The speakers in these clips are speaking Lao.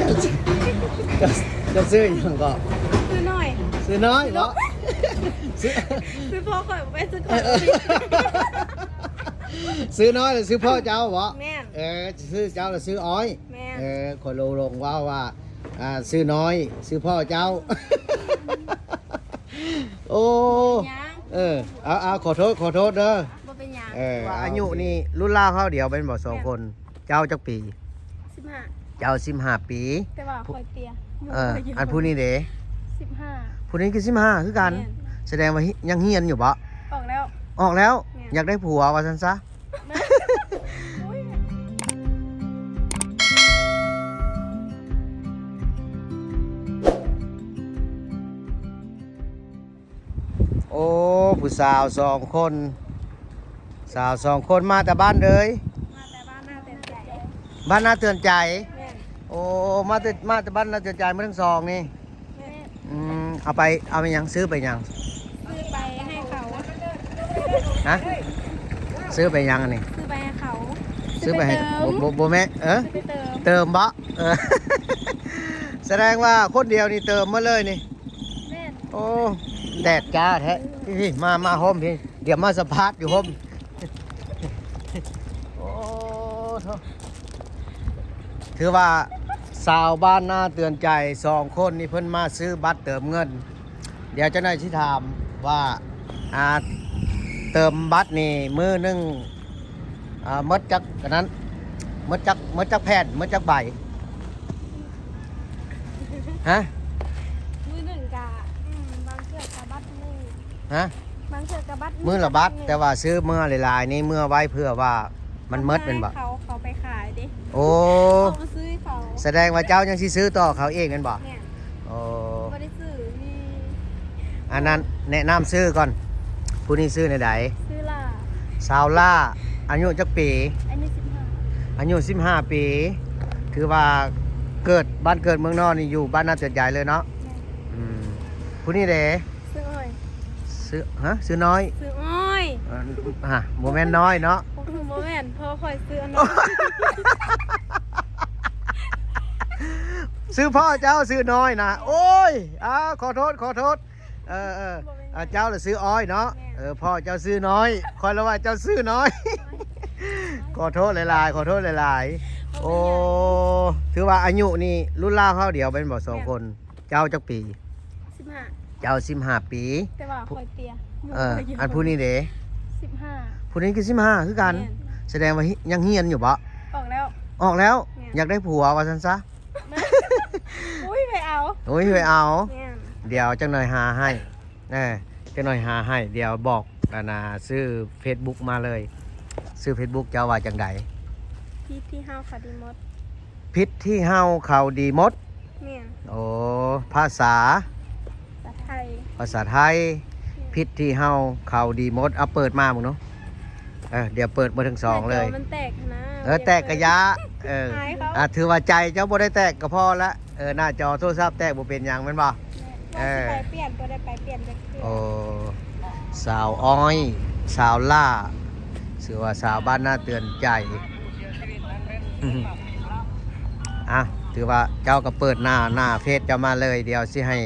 ເຈົ້າ ເຈົ້າຊື່ຫຍັງເກາະ? ຊື່ນ້ອຍ. ຊື່ນ້ອຍເນາະ? ຊື່ ຊື່ພໍ່ຂ້ອຍບໍ່ແມ່ນຊື່ຂ້ອຍ. ຊື່ນ້ອຍ ແລະ ຊື່ພໍ່ເຈົ້າເບາະ? ແມ່ນ. ເອີ ຊື່ເຈົ້າ ແລະ ຊື່ອ້ອຍ. ແມ່ນ. ເອີ ຂ້ອຍຫຼົງໆເວົ້າວ່າ ອ່າ ຊື່ນ້ອຍ ຊື່ພໍ່ເຈົ້າ. ໂອ້ ບໍ່ເປັນຫຍັງ. ເອີ ເອົາ ເອົາ ຂໍໂທດ ຂໍໂທດເດີ. ບໍ່ເປັນຫຍັງ. ເອີ ອາຍຸນີ້ລຸ້ນລາວເຮົາດຽວແມ່ນບໍ່ ສອງຄົນ? ແມ່ນ. ເຈົ້າຈັກປີ? ສິບຫ້າ. ເຈົ້າສິບຫ້າປີ. ແຕ່ວ່າຂ້ອຍເຕ້ຍ. ເອີ ອັນຜູ້ນີ້ເດ? ສິບຫ້າ. ຜູ້ນີ້ກໍສິບຫ້າຄືກັນ. ແມ່ນ. ສະແດງວ່າ ຍັງຮຽນຢູ່ເບາະ? ອອກແລ້ວ. ອອກແລ້ວ? ແມ່ນ. ຢາກໄດ້ຜົວວ່າຊັ້ນຊະ. ໂອ້ຍ ໂອ້ ຜູ້ສາວສອງຄົນ ສາວສອງຄົນ ມາແຕ່ບ້ານເລີຍ? ມາແຕ່ບ້ານນາເຕືອນໃຈ. ບ້ານນາເຕືອນໃຈ? ແມ່ນ. ໂອ້ ມາແຕ່ ມາແຕ່ບ້ານນາເຕືອນໃຈ ມາທັງສອງນີ້? ແມ່ນ. ອືມ ເອົາໄປ ເອົາໄປຫຍັງ? ຊື້ໄປຫຍັງ? ຊື້ໄປໃຫ້ເຂົາ. ຮະ? ຊື້ໄປຫຍັງອັນນີ້? ຊື້ໄປໃຫ້ເຂົາ. ຊື້ໄປໃຫ້ ຊື້ໄປເຕີມ. ບໍ່ ບໍ່ ບໍ່ແມ່ນ ເອີ ຊື້ໄປເຕີມ. ເຕີມເບາະ? ເອີ ສະແດງວ່າຄົນດຽວນີ້ເຕີມໝົດເລີຍນີ້. ແມ່ນ. ໂອ້ ແດດຈ້າແທ້. ພີ່ໆ ມາ ມາຮົ່ມພີ່ ດຽວມາສຳພາດຢູ່ຮົ່ມ. ໂອ້ ໂທ້ ຖືວ່າຊາວບ້ານນາເຕືອນໃຈສອງຄົນນີ້ ເພິ່ນມາຊື້ບັດເຕີມເງິນ. ດຽວຈັກໜ້ອຍຊິຖາມວ່າ ອ່າ ເຕີມບັດນີ້ມື້ໜຶ່ງ ອ່າ ໝົດຈັກອັນນັ້ນ ໝົດຈັກ ໝົດຈັກແຜ່ນ ໝົດຈັກໃບ? ຮະ? ມື້ໜຶ່ງກະ ອືມ ບາງເທື່ອກະບັດໜຶ່ງ. ຮະ? ບາງເທື່ອກະບັດໜຶ່ງ ມື້ລະບັດ. ແຕ່ວ່າຊື້ເມື່ອຫຼາຍໆນີ້ ເມື່ອໄວ້ເພື່ອວ່າມັນໝົດແມ່ນບໍ່? ເຂົາ ເຂົາໄປຂາຍເດ້. ໂອ້ ເຂົາມາຊື້ໃຫ້ເຂົາ. ສະແດງວ່າເຈົ້າຍັງຊິຊື້ຕໍ່ເຂົາອີກແມ່ນບໍ່? ແມ່ນ. ໂອ້ ບໍ່ໄດ້ຊື້ ມີ ອັນນັ້ນແນະນຳຊື່ກ່ອນ. ຜູ້ນີ້ຊື່ແນວໃດ? ຊື່ຫຼ້າ. ສາວຫຼ້າ ອາຍຸຈັກປີ? ອາຍຸສິບຫ້າ. ອາຍຸສິບຫ້າປີ. ຖືວ່າເກີດ ບ້ານເກີດເມືອງນອນນີ້ຢູ່ບ້ານນາເຕືອນໃຈເລີຍເນາະ? ແມ່ນ. ອືມ ຜູ້ນີ້ເດ? ຊື່ອ້ອຍ. ຊື່ ຮະ? ຊື່ນ້ອຍ? ຊື່ອ້ອຍ. ເອີ ຮະ ບໍ່ແມ່ນນ້ອຍເນາະ? ບໍ່ແມ່ນ ພໍ່ຂ້ອຍຊື່ອັນນ້ອຍ. ຊື່ພໍ່ເຈົ້າຊື່ນ້ອຍນະ. ໂອ້ຍ ອ່າ ຂໍໂທດ ຂໍໂທດ. ເອີ ເອີ ບໍ່ເປັນຫຍັງ. ອ່າ ເຈົ້າລະຊື່ອ້ອຍເນາະ? ແມ່ນ. ເອີ ພໍ່ເຈົ້າຊື່ນ້ອຍ ຂ້ອຍລະວ່າເຈົ້າຊື່ນ້ອຍ. ຂໍໂທດຫຼາຍໆ ຂໍໂທດຫຼາຍໆ. ບໍ່ເປັນຫຍັງ. ໂອ້ ຖືວ່າອາຍຸນີ້ລຸ້ນລາວເຮົາດຽວແມ່ນບໍ່ ສອງຄົນ? ແມ່ນ. ເຈົ້າຈັກປີ? ສິບຫ້າ. ເຈົ້າສິບຫ້າປີ ແຕ່ວ່າຂ້ອຍເຕ້ຍ. ເອີ ອັນຜູ້ນີ້ເດ? ສິບຫ້າ. ຜູ້ນີ້ກໍສິບຫ້າຄືກັນ. ແມ່ນ. ສະແດງວ່າ ຍັງຮຽນຢູ່ເບາະ? ອອກແລ້ວ. ອອກແລ້ວ? ແມ່ນ. ຢາກໄດ້ຜົວວ່າຊັ້ນຊະ. ໂອ້ຍ ໄປເອົາ. ໂອ້ຍ ໄປເອົາ. ແມ່ນ. ດຽວຈັກໜ້ອຍຫາໃຫ້. ເອີ ຈັກໜ້ອຍຫາໃຫ້. ດຽວບອກ ອັນນ່າ ຊື່ເຟສບຸກມາເລີຍ. ຊື່ເຟສບຸກເຈົ້າວ່າຈັ່ງໃດ? ພິດທີ່ເຮົາເຂົາດີໝົດ. ພິດທີ່ເຮົາເຂົາດີໝົດ. ແມ່ນ. ໂອ້ ພາສາ ພາສາໄທ. ພາສາໄທ. ແມ່ນ. ພິດທີ່ເຮົາເຂົາດີໝົດ. ເອົາເປີດມາເບິ່ງເນາະ. ເອີ ດຽວເປີດເບິ່ງທັງສອງເລີຍ. ໜ້າຈໍມັນແຕກຫັ້ນນະ. ເອີ ແຕກກະຢ່າ. ເອີ ອາຍເຂົາ. ອ່າ ຖືວ່າໃຈເຈົ້າບໍ່ໄດ້ແຕກກໍພໍລະ. ເອີ ໜ້າຈໍໂທລະສັບແຕກບໍ່ເປັນຫຍັງແມ່ນບໍ່? ແມ່ນ. ເອີ ວ່າຊິໄປປ່ຽນ ບໍ່ໄດ້ໄປປ່ຽນຈັກເທື່ອ. ໂອ້ ສາວອ້ອຍ ສາວຫຼ້າ ຊື່ວ່າສາວບ້ານນາເຕືອນໃຈ. ອ່ະ ຖືວ່າເຈົ້າກໍເປີດໜ້າ ໜ້າເຟສເຈົ້າມາເລີຍ. ດຽວຊິໃຫ້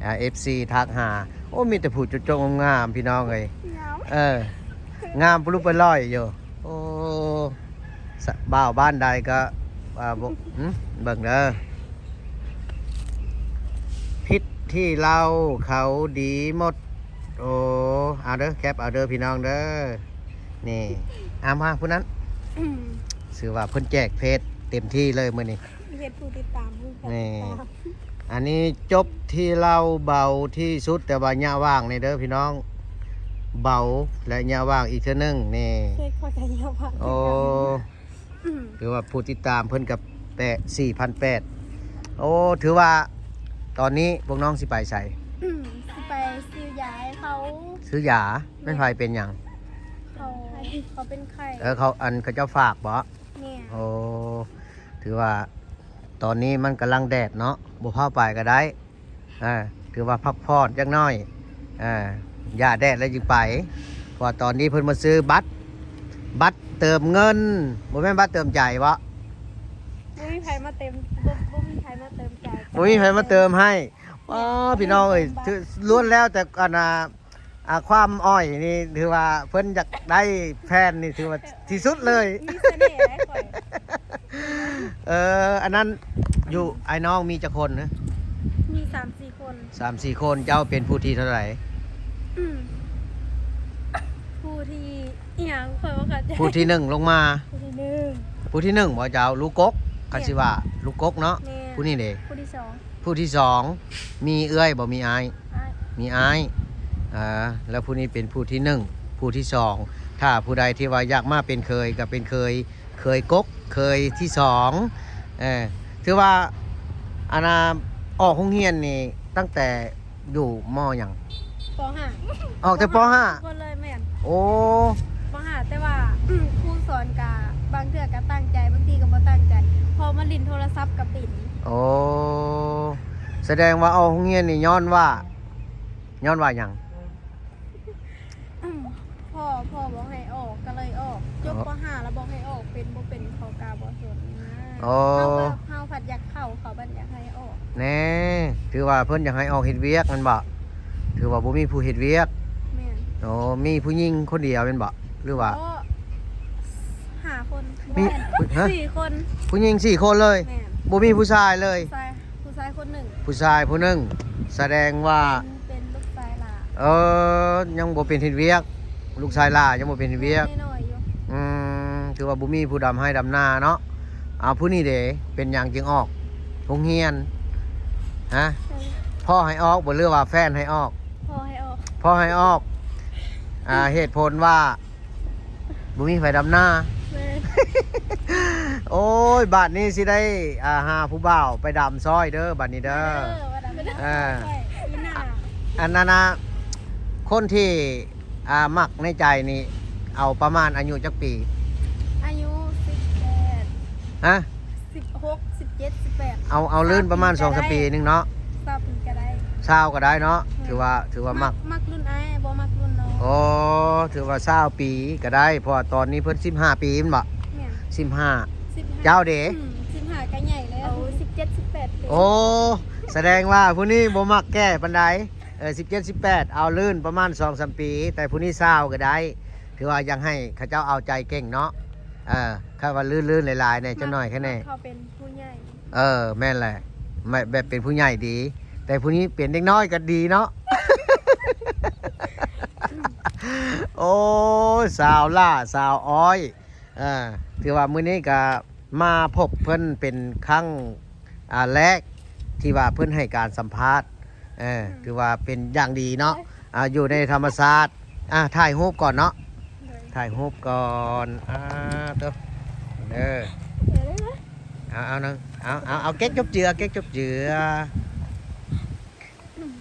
ອ່າ ເອັຟຊີ ທັກຫາ. ໂອ້ ມີແຕ່ຜູ້ຈົບໆງາມໆ ພີ່ນ້ອງເອີຍ. ງາມ. ເອີ ງາມປະລຸປະລ່ອຍຢູ່. ໂອ້ ສະ ບ່າວບ້ານໃດກໍ ອ່າ ບໍ່ ຫຶ ເບິ່ງເດີ. ພິດທີ່ເຮົາເຂົາດີໝົດ. ໂອ້ ເອົາເດີ ແຄບເອົາເດີ ພີ່ນ້ອງເດີ. ນີ້ ອາ ມາຜູ້ນັ້ນ. ອືມ ຊື່ວ່າເພິ່ນແຈກເຟສເຕັມທີ່ເລີຍມື້ນີ້. ເຮັດຜູ້ຕິດຕາມເພິ່ນ. ນີ້ ອັນນີ້ຈົບທີ່ເຮົາເບົາທີ່ສຸດ ແຕ່ວ່າຍະວ່າງນີ້ເດີພີ່ນ້ອງ ເບົາ ແລະ ຍະວ່າງອີກເທື່ອໜຶ່ງນີ້. ເຮັດຂ້ອຍກໍຍະວ່າງ. ໂອ້ ຄືກັນ. ອືມ ຖືວ່າຜູ້ຕິດຕາມເພິ່ນກໍແປດ ສີ່ພັນແປດ. ໂອ້ ຖືວ່າຕອນນີ້ພວກນ້ອງຊິໄປໃສ? ອືມ ຊິໄປຊື້ຢາໃຫ້ເຂົາ. ຊື້ຢາ? ແມ່ນ. ແມ່ນໃຜເປັນຫຍັງ? ເຂົາ ເຂົາເປັນໄຂ້. ເອີ ເຂົາ ອັນ ເຂົາເຈົ້າຝາກບໍ? ແມ່ນ. ໂອ້ ຖືວ່າຕອນນີ້ມັນກຳລັງແດດເນາະ ບໍ່ພາໄປກໍໄດ້. ອ່າ ຖືວ່າພັກຜ່ອນຈັກໜ້ອຍ ອ່າ ຢ່າແດດແລ້ວຈຶ່ງໄປ. ເພາະວ່າຕອນນີ້ເພິ່ນມາຊື້ບັດ ບັດເຕີມເງິນ ບໍ່ແມ່ນບັດເຕີມໃຈບໍ? ບໍ່ມີໃຜມາເຕັມ ບໍ່ ບໍ່ມີໃຜມາເ ບໍ່ມີໃຜມາເຕີມໃຫ້. ອໍ ພີ່ນ້ອງເອີຍ ຖື ລ້ວນແລ້ວແຕ່ອັນນ່າ ອ່າ ຄວາມອ້ອຍນີ້ ຖືວ່າເພິ່ນຢາກໄດ້ແຟນນີ້ ຖືວ່າທີ່ສຸດເລີຍ. ມີສະເໜ່ໄດ໋ຂ້ອຍ. ເອີ ອັນນັ້ນຢູ່ ອ້າຍນ້ອງມີຈັກຄົນນະ? ມີສາມສີ່ຄົນ. ສາມສີ່ຄົນ. ເຈົ້າເປັນຜູ້ທີ່ເທົ່າໃດ? ອືມ ຜູ້ທີ່ ອີ່ຫຍັງ ຂ້ອຍບໍ່ເຂົ້າໃຈ. ຜູ້ທີໜຶ່ງລົງມາ. ຜູ້ທີໜຶ່ງ. ຜູ້ທີໜຶ່ງບໍ່ເຈົ້າ? ລູກກົກ ຄັນຊິວ່າລູກກົກເນາະ. ແມ່ນ. ຜູ້ນີ້ເດ? ຜູ້ທີສອງ. ຜູ້ທີສອງ. ມີເອື້ອຍບໍ່? ມີອ້າຍ? ອ້າຍ. ມີອ້າຍ. ເອີ ແລ້ວຜູ້ນີ້ເປັນຜູ້ທີໜຶ່ງ ຜູ້ທີສອງ. ຖ້າຜູ້ໃດທີ່ວ່າຢາກມາເປັນເຂີຍ ກໍເປັນເຂີຍ ເຂີຍກົກ ເຂີຍທີສອງ. ເອີ ຖືວ່າ ອັນນ່າ ອອກໂຮງຮຽນນີ້ຕັ້ງແຕ່ຢູ່ ມໍ ຫຍັງ? ປໍຫ້າ. ອອກແຕ່ປໍຫ້າ ທຸກຄົນເລີຍ. ແມ່ນ. ໂອ້ ປໍຫ້າ ແຕ່ວ່າ ອືມ ຄູສອນກະບາງເທື່ອກະຕັ້ງໃຈ ບາງທີກະບໍ່ຕັ້ງໃຈ ພໍມາຫຼິ້ນໂທລະສັບກະເປັນ. ໂອ້ ສະແດງວ່າອອກໂຮງຮຽນນີ້ຍ້ອນວ່າ ຍ້ອນວ່າຫຍັງ? ອືມ ພໍ່ ພໍ່ບໍ່ໃຫ້ອອກ ກໍເລີຍອອກ. ຈົບ ອໍ ປໍຫ້າ ແລ້ວບໍ່ໃຫ້ອອກ ເປັນບໍ່ເປັນ ເຂົາກໍບໍ່ສົນນະ. ອໍ ເຮົາກໍ ເຮົາພັດຢາກເຂົ້າ ເຂົາບັດຢາກໃຫ້ອອກ. ແນ່ ຖືວ່າເພິ່ນຢາກໃຫ້ອອກເຮັດວຽກແມ່ນບໍ່? ຖືວ່າບໍ່ມີຜູ້ເຮັດວຽກ. ແມ່ນ. ອໍ ມີຜູ້ຍິງຄົນດຽວແມ່ນບໍ່? ຫຼືວ່າ ໂອ້ ຫ້າຄົນ. ມີ ບໍ່ແມ່ນ ຮະ? ສີ່ຄົນ. ຜູ້ຍິງສີ່ຄົນເລີຍ? ແມ່ນ. ບໍ່ມີຜູ້ຊາຍເລີຍ? ຊາຍ ຜູ້ຊາຍຄົນໜຶ່ງ. ຜູ້ຊາຍຜູ້ໜຶ່ງ. ສະແດງວ່າ ເປັນ ເປັນລູກຊາຍຫຼ້າ. ເອີ ຍັງບໍ່ເປັນເຮັດວຽກ. ລູກຊາຍຫຼ້າຍັງບໍ່ເປັນເຮັດວຽກ. ຍັງນ້ອຍໆຢູ່. ອືມ ຖືວ່າບໍ່ມີຜູ້ດຳໄຮ່ດຳນາເນາະ. ເອົາ ຜູ້ນີ້ເດ ເປັນຫຍັງຈຶ່ງອອກໂຮງຮຽນ? ຮະ? ເອີ ພໍ່ໃຫ້ອອກບໍ່ ຫຼືວ່າແຟນໃຫ້ອອກ? ພໍ່ໃຫ້ອອກ. ພໍ່ໃຫ້ອອກ. ອ່າ ເຫດຜົນວ່າ ບໍ່ມີໃຜດຳນາ. ແມ່ນ. ໂອ້ຍ ບາດນີ້ຊິໄດ້ ອ່າ ຫາຜູ້ບ່າວໄປດຳຊ່ອຍເດີ ບາດນີ້ເດີ. ມາເດີ ມາດຳ ເອີ ຊ່ອຍ ປີໜ້າ. ອັນນັ້ນນະ ຄົນທີ່ ອ່າ ມັກໃນໃຈນີ້ ເອົາປະມານອາຍຸຈັກປີ? ອາຍຸສິບແປດ. ຮະ? ສິບຫົກ ສິບເຈັດ ສິບແປດ. ເອົາ ເອົາລື່ນປະມານສອງສາມປີໜຶ່ງເນາະ. ຊາວປີກໍໄດ້. ຊາວກໍໄດ້ເນາະ. ແມ່ນ. ຖືວ່າ ຖືວ່າມັກ ມັກ ມັກລຸ້ນອ້າຍ ບໍ່ມັກລຸ້ນນ້ອງ. ໂອ້ ຖືວ່າຊາວປີກໍໄດ້ ເພາະວ່າຕອນນີ້ເພິ່ນສິບຫ້າປີແມ່ນບໍ່? ແມ່ນ. ສິບຫ້າ. ສິບຫ້າ. ເຈົ້າເດ? ອືມ ສິບຫ້າກໍໃຫຍ່ແລ້ວ. ໂອ້ ສິບເຈັດ ສິບແປດປີ. ໂອ້ ສະແດງວ່າຜູ້ນີ້ບໍ່ມັກແກ່ປານໃດ. ເອີ ສິບເຈັດ ສິບແປດ ເອົາລື່ນປະມານສອງສາມປີ ແຕ່ຜູ້ນີ້ຊາວກໍໄດ້. ຖືວ່າຢາກໃຫ້ເຂົາເຈົ້າເອົາໃຈເກັ່ງເນາະ. ເອີ ຄັນວ່າລື່ນໆຫຼາຍໆແດ່ ຈັກໜ້ອຍແຄ່ແນ່. ມັກ ມັກເຂົາເປັນຜູ້ໃຫຍ່. ເອີ ແມ່ນແຫຼະ ແບບເປັນຜູ້ໃຫຍ່ດີ ແຕ່ຜູ້ນີ້ເປັນເດັກນ້ອຍກໍດີເນາະ. ໂອ້ຍ ສາວຫຼ້າ ສາວອ້ອຍ. ເອີ ຖືວ່າມື້ນີ້ກໍມາພົບເພິ່ນເປັນຄັ້ງ ອ່າ ແລກທີ່ວ່າເພິ່ນໃຫ້ການສຳພາດ. ເອີ ອືມ ຖືວ່າເປັນຢ່າງດີເນາະ. ເອີຍ ອ່າ ຢູ່ໃນທຳມະຊາດ. ອ່າ ຖ່າຍຮູບກ່ອນເນາະ. ໂດຍ ຖ່າຍຮູບກ່ອນ. ອ່າ ໂຕ ເດີ ເອົາ ເອົານະ ເອົາ ເອົາ ເອົາເກັກຈົບເຈືອ ເກັກຈົບເຈືອ. ອືມ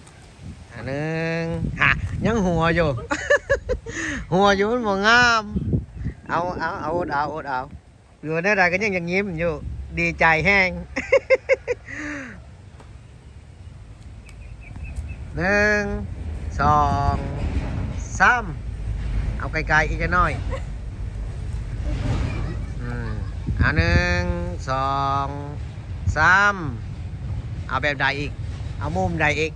ອ່າ ໜຶ່ງ ຫາ ຍັງຫົວຢູ່ ຫົວຢູ່ ມັນບໍ່ງາມ. ເອົາ ເອົາ ເອົາ ອົດເອົາ ອົດເອົາ. ຢູ່ແນວໃດກໍຍັງ ຍັງຍິ້ມຢູ່ ດີໃຈແຮງ. ໜຶ່ງ ສອງ ສາມ ເອົາໄກໆອີກຈັກໜ້ອຍ. ອືມ ອ່າ ໜຶ່ງ ສອງ ສາມ ເອົາແບບໃດອີກ? ເອົາມຸມໃດອີກ?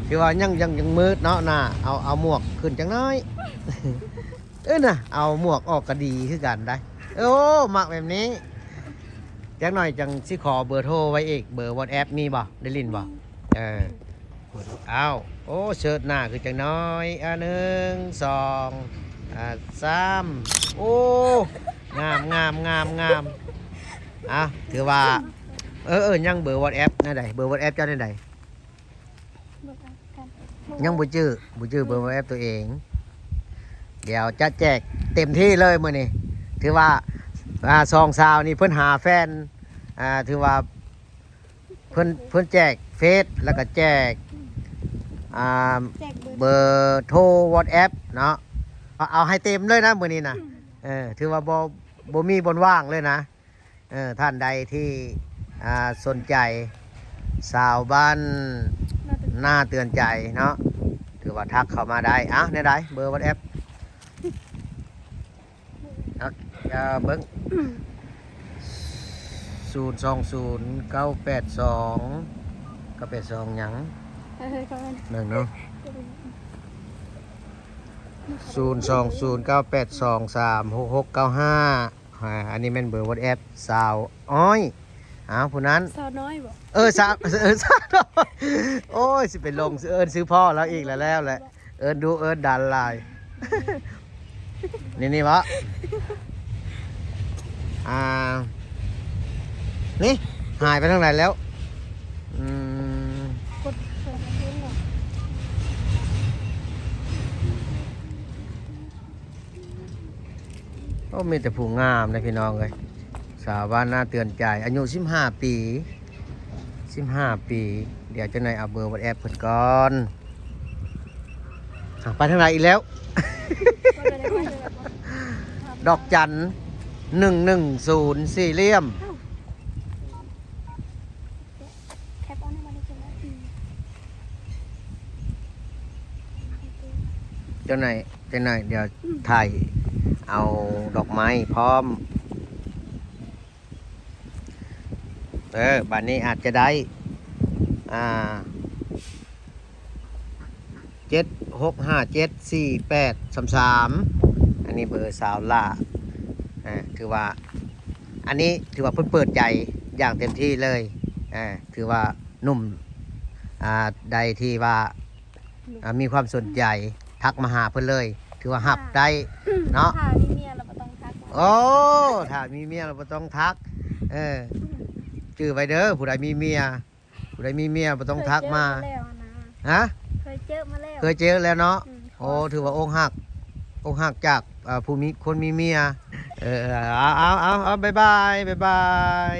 ຄືວ່າຍັງ ຍັງ ຍັງມືດເນາະ ໜ້າ ເອົາ ເອົາໝວກຂຶ້ນຈັກໜ້ອຍ. ເອີນະ ເອົາໝວກອອກກໍດີຄືກັນໄດ໋. ໂອ້ ມັກແບບນີ້. ຈັກໜ້ອຍຈັ່ງຊິຂໍເບີໂທໄວ້ອີກ. ເບີວັອດແອັບມີບໍ່? ໄດ້ຫຼິ້ນບໍ່? ມີ. ເອີ ເອົາ ໂອ້ ເຊີດໜ້າຂຶ້ນຈັກໜ້ອຍ. ອ່າ ໜຶ່ງ ສອງ ອ່າ ສາມ ໂອ້ ງາມ ງາມ ງາມ ງາມ. ອ່ະ ຖືວ່າ ເອີ ເອີ ຍັງເບີວັອດແອັບແນວໃດ? ເບີວັອດແອັບເຈົ້າແນວໃດ? ບໍ່ຈັກກັນ ຍັງບໍ່ຈື່ ບໍ່ຈື່ເບີ ບໍ່ ບໍ່ແອັບຕົວເອງ. ດຽວຈະແຈກເຕັມທີ່ເລີຍມື້ນີ້. ຖືວ່າ ອ່າ ສອງສາວນີ້ເພິ່ນຫາແຟນ ອ່າ ຖືວ່າເພິ່ນ ເພິ່ນແຈກເຟສ ແລ້ວກໍແຈກ ອ່າ ແຈກເບີ ເບີໂທ ວັອດແອັບເນາະ. ເອົາ ເອົາໃຫ້ເຕັມເລີຍນະມື້ນີ້ນະ. ອືມ ເອີ ຖືວ່າບໍ່ ບໍ່ມີບ່ອນວ່າງເລີຍນະ. ເອີ ທ່ານໃດທີ່ ອ່າ ສົນໃຈ ສາວບ້ານໜ້າເຕືອນໃຈເນາະ ຖືວ່າທັກເຂົ້າມາໄດ້. ເອົ້າ ແນວໃດ ເບີວັອດແອັບ? ເອົາ ເອີ ເບິ່ງ. ສູນສອງສູນເກົ້າແປດສອງ ເກົ້າແປດສອງ ຫຍັງ? ເອີ ກໍແມ່ນ ເບິ່ງເນາະ ເອີ ສູນສອງສູນເກົ້າແປດສອງສາມຫົກຫົກເກົ້າຫ້າ ອ່າ ອັນນີ້ແມ່ນເບີ WhatsApp ສາວອ້ອຍ. ອ້າວ ຜູ້ນັ້ນ ສາວນ້ອຍບໍ? ເອີ ສາວ ເອີ ສາວນ້ອຍ ໂອ້ຍ ຊິໄປຫຼົງ ຊິເອີ້ນຊື່ພໍ່ລາວອີກແລ້ວ ແລ້ວແຫຼະ. ເອີ້ນດຸເອີ້ນດັນຫຼາຍ ນີ້ ນີ້ບໍ? ອ່າ ນີ້ ຫາຍໄປທາງໃດແລ້ວ? ອືມ ກົດເປີດເພງເນາະ. ໂອ້ ມີແຕ່ຜູ້ງາມເດ້ພີ່ນ້ອງເອີຍ. ສາວບ້ານນາເຕືອນໃຈ ອາຍຸສິບຫ້າປີ ສິບຫ້າປີ. ດຽວຈັກໜ່ອຍເອົາເບີ WhatsApp ເພິ່ນກ່ອນ. ອ້າວ ໄປທາງໃດອີກແລ້ວ? ດອກຈັນ ໜຶ່ງໜຶ່ງສູນ ສີ່ຫຼ່ຽມ. ແຄັບເອົານຳ ບໍ່ໄດ້ເກັບໄວ້. ອືມ ເຈົ້ານາຍ ເຈົ້ານາຍ ດຽວ ອືມ ຖ່າຍເອົາດອກໄມ້ພ້ອມ. ເອີ ບາດນີ້ອາດຈະໄດ້ ອ່າ ເຈັດຫົກຫ້າເຈັດສີ່ແປດສາມສາມ ອັນນີ້ເບີສາວຫຼ້າ. ອ່າ ຖືວ່າ ອັນນີ້ຖືວ່າເພິ່ນເປີດໃຈຢ່າງເຕັມທີ່ເລີຍ. ອ່າ ຖືວ່າໜຸ່ມ ອ່າ ໃດທີ່ວ່າ ອ່າ ມີຄວາມສົນໃຈ ອືມ ທັກມາຫາເພິ່ນເລີຍ ຖືວ່າຮັບໄດ້ ຖ້າ ເນາະ. ຖ້າມີເມຍແລ້ວບໍ່ຕ້ອງທັກມາ. ໂອ້ ຖ້າມີເມຍແລ້ວບໍ່ຕ້ອງທັກ. ເອີ ອືມ ຈື່ໄວ້ເດີ ຜູ້ໃດມີເມຍ ຜູ້ໃດມີເມຍບໍ່ຕ້ອງທັກມາ. ເຄີຍເຈີມາແລ້ວນະ. ຮະ? ເຄີຍເຈີມາແລ້ວ. ເຄີຍເຈີແລ້ວເນາະ. ອືມ ໂອ້ ຖືວ່າອົກຫັກ ອົກຫັກຈາກ ເອີ ຜູ້ມີ ຄົນມີເມຍ. ເອີ ເອົາ ເອົາ ເອົາ ເອົາ ບາຍບາຍ ບາຍບາຍ.